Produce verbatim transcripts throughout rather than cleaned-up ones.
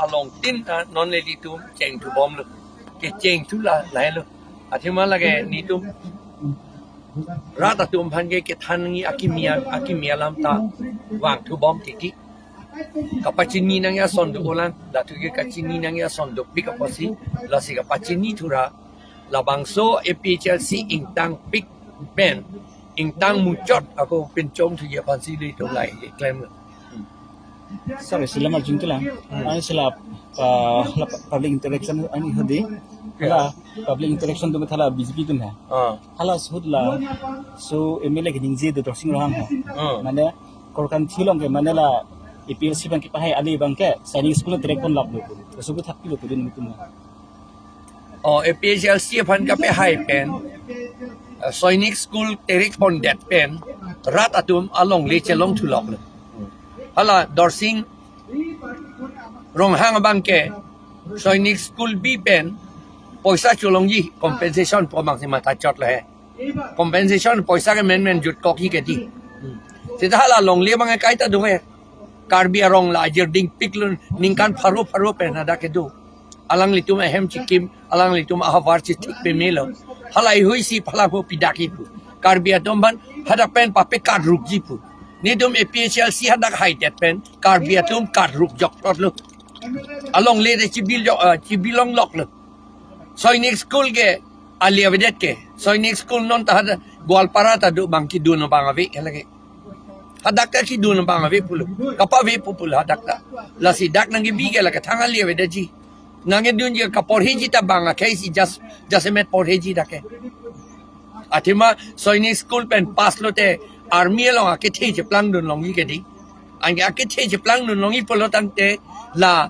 alongtin ta non nelitum chengthubomlo. Kechengthu la lahelo. Athema lake netum rat atum aphan ke kethan nangji akimi a-, akimi alam ta vangthubom titi. Kapachini nangji ason do olan, latum ke kachini nangji ason dopik apotsi, lasi kapachinithu ra, labangso A P H L C ingtangpik pen, ingtang muchot ako pinchongthuji aphansi nelitum lahei keklemlo. Sir, isi lam arjunthulang. Hmm. Ai sila, ah, la pu-, public interaction ani hadi. Ya. La public interaction atum ta la B J P atum hai. Ah. Hala ahut laso M L A keningje do Dorsing Ronghang hai. Ah. Mane Korkanthi along ke mane la A P H L C abang kepahai ale abang ke Sainik School terek ponlaplo. Laso aputhak pilo pudun atum. O, A P H L C aphan kapehai pen, eh, Sainik School terek pondet pen, rat atum alongle chelongthuloklo. Hala Dorsing Ronghang abang ke Sainik School bi pen poisa cholongji, compensation pu abangsi mathachotlo he. Compensation poisa ke menmen jutkokji ke di. Seta hala longle abang ke kaita do he. Karbi arong la ajirdingpiklo, ningkan pharo pharo pen hadak kedo. Alanglitum ahem chikim, alanglitum ahavar chithik pemelo. Hala ihui si phalangho pidak ipu. Karbi atum aphan hadak pen pape kadrukji pu. Netum A P H L C hadak haidet pen Karbi atum kadruk jokprotlo. Alongle de chibil jok, ah, chibilongloklo. Sainik School ke ali avedet ke. Sainik School non ta hadak Goalpara ta do abang kedun abang ave lake. Hadak ta kedun abang ave pulo. Kapave pu pulo hadak ta. Lasi dak nangkebi ke lake thang ali avedetji. Nangkedunji kaporheji ta bang akhei si jas-, jasemet porheji dak ke. Athema Sainik School pen pass lote army along akethe cheplangdun longji ke di. Anke akethe cheplangdun longji pulo tangte la,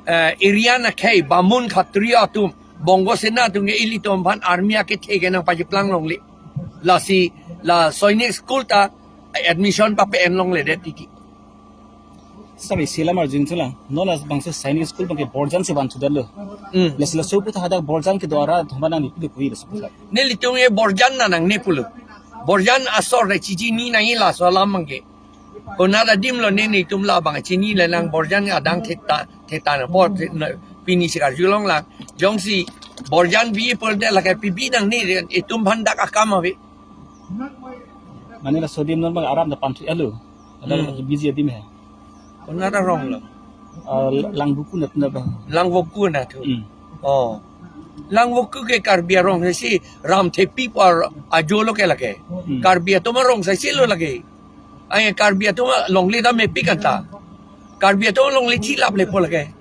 eh, Aryan akhei, Bamun Khatri atum, Bongo Sena atum ke ilitum aphan army akethe ke nangpacheplang longle. Lasi la Sainik School ta admission pape-en longledet titi. Sir, isi lam arjunthulang. Non labangso Sainik School abang ke Borjan si vanthudetlo. Hmm. Lasi laso aputhak hadak Borjan kedo arat atum aphan nangli pilo puji laso aputhak. Nelitum ke Borjan na nangne pulo. Borjan asor re chechini nangji laso alam abang ke. Konat adimlo ne netum labang chinine lang Borjan adang theta, theta na por the-, na, pini si karjulonglang. Jongsi Borjan bi pulote lake pibi nangne, itum aphan dak akam ave. Mane laso adim non abang aram ta panthu alo. Ada Hmm. lagi busy adim he. Konat aronglo? Ah, Langvoku nat na bang. Langvoku nat thu. Hmm. O. Langvoku ke Karbi arong si Ramthepi pu ajolo ke lake. Hmm. Karbi atum arong si lo lake. Ai Karbi atum alongle ta mepik anta. Karbi atum alongle chilap lepo lake.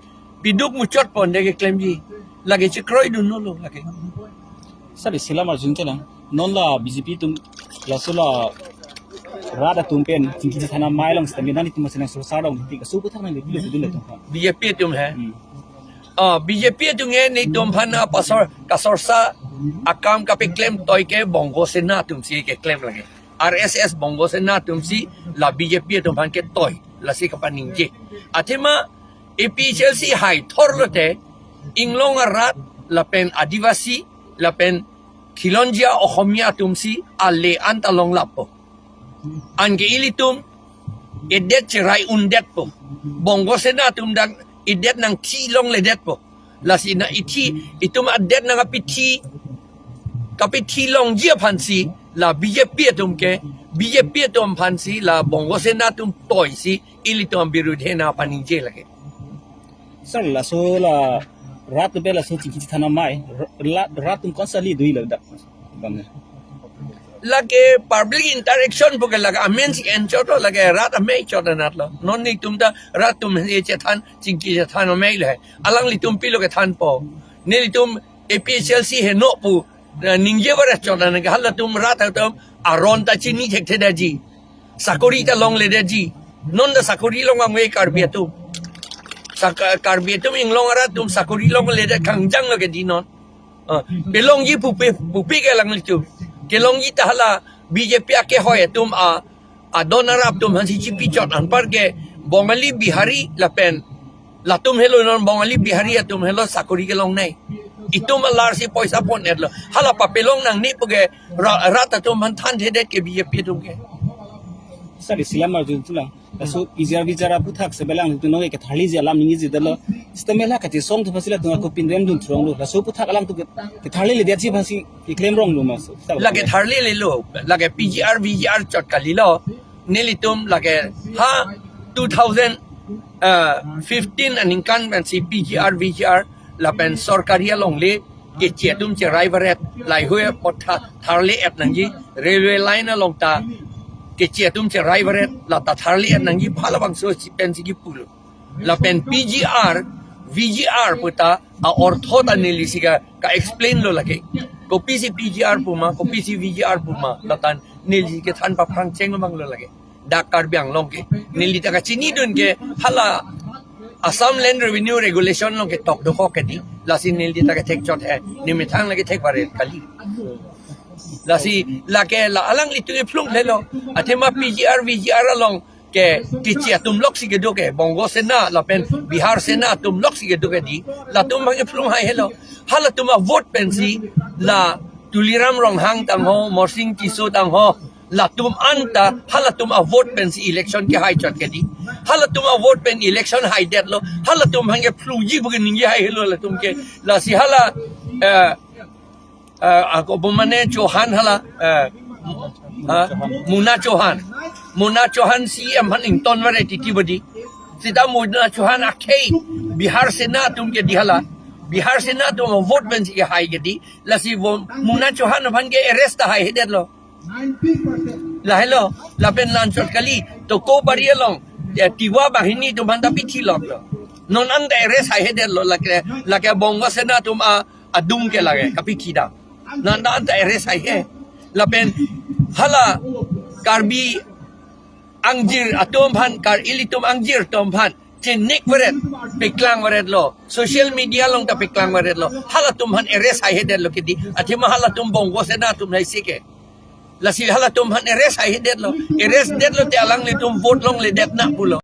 Piduk muchot pon de keklemji. Lake chekroidunlo lake. Sir, isi lam arjunthulang. Non la B J P atum, laso la rat atum pen chingki chethan amei along sitame nanglitum masi nangsorsa dong, tik laso aputhak nangli pilo pudun latum aphan. B J P atum he. Hmm. Ah, B J P atum ke netum aphan na pasor, kasorsa akam kapeklem toi ke Bongo Sena atum si keklem lake. R S S Bongo Sena atum si la B J P atum aphan ketoi, lasi kapaningje. Athema A P H L C hai thor lote, inglong arat lapen Adivasi lapen khilonjia Ohomia atum si ale anta longlapo. Anke ilitum edet cherai undetpo. Bongo Sena atum dak edet nangthi longledetpo. Lasi na ithi, itum adet nangkapithi, kapithi longji aphansi la B J P atum ke, B J P atum aphansi la Bongo Sena atum toi si ilitum abirudhe nangpaningje lake. Sir, laso la rat atum pen laso chingki chethan amei, ra-, la, rat atum konsa li dui ladak. Bang. Lake public interaction pu ke lake amen si enchotlo, lake rat amei chot anatlo. Non netum ta rat atum he chethan, chingki chethan amei le. Alanglitum pilo kethanpo. Nelitum A P H L C heno pu, eh, ningje bara chot anat ke halatum rat atum aron ta chini thekthedetji. Sakori ta longledetji. Non ta sakori long abang ave Karbi atum. Sak-, Karbi atum inglong arat atum sakori longledet kangjanglo ke di non. Ah, pelongji pupe, pupe ke alanglitum. Kelongji ta hala B J P akehoi atum a, adon arap atum aphansi chipi chot anpar ke Bongali Bihari lapen latum helo non Bongali Bihari atum helo sakori kelongnei. Itum alar si poisa pon-etlo. Hala papelong nangne pu ke ra-, rat atum aphan thanthedet ke B J P atum ke. Sir, isi lam arjunthulang. Laso P G R V G R aputhak si alanglitum nonke ketharliji alam ningjedet lo. Sitame la kachesong thu aphansi latum ako pindem dun thronglo. Laso aputhak alangtum ke, ketharliledetji aphansi keklem ronglo ma laso. Lake tharlilelo, lake P G R V G R chot kalilo. Nelitum lake ha two thousand fifteen aningkan pensi P G R V G R lapen sorkari alongle keche atum cherai varet, laheihui apot tha-, tharli-et nangji, railway line along ta keche atum cherai varet, lata tharli-et nangji, phalabangso si pensi kipulo. Lapen P G R, V G R puta a-ortho ta nelisi ka, ka-explain lo lake. Kopisi P G R puma, kopisi V G R puma, lata nelisi kethan paphrang cheng abang lo lake. Dak Karbi Anglong ke. Neli ta kachinidun ke hala Assam Land Revenue Regulation along ketok dokok ke di. Lasi neli ta kethek chot he. Nemethang lake thek varet kali. Lasi lake la alanglitum ephlung lelo. Athema P G R, V G R along ke keche atum loksi kedo ke. Bongo Sena lapen Bihar Sena atum loksi kedo ke di. Latum abang ephlung hai helo. Halatum avote pensi la Tuliram Ronghang tangho, Morsing Tisso tangho, latum anta, halatum avote pensi election kehai chot ke di. Halatum avote pen election haidetlo, halatum abang ephlungji pu ke ningje hai helo latum ke. Lasi hala, eh, eh, ako bomane Chauhan hala, eh, ha? Muna Chauhan. Muna Chauhan C E M aphan ington varet titi bodi. Sita Muna Chauhan akhei Bihar Sena atum ke di hala. Bihar Sena atum avote pensi kehai ke di. Lasi vo Muna Chauhan aphan ke arrest ta haihedetlo. Lahelo, lapen la-anchot kali, Tokobari along, ya, Tiwa banghini atum aphan ta pithiloklo. Non anta arrest haihedetlo, lake, lake Bongo Sena atum a, adung ke lake, kapithi dam. Non anta arrest haihe. Lapen hala Karbi angjir atum aphan, Kar ilitum angjir atum aphan chenek varet, peklang varetlo, social media along ta peklang varetlo, halatum aphan arrest haihedetlo ke di, athema halatum Bongo Sena atum haisi ke. Lasi halatum aphan arrest haihedetlo, arrest detlo te alanglitum vote longledet nang pulo.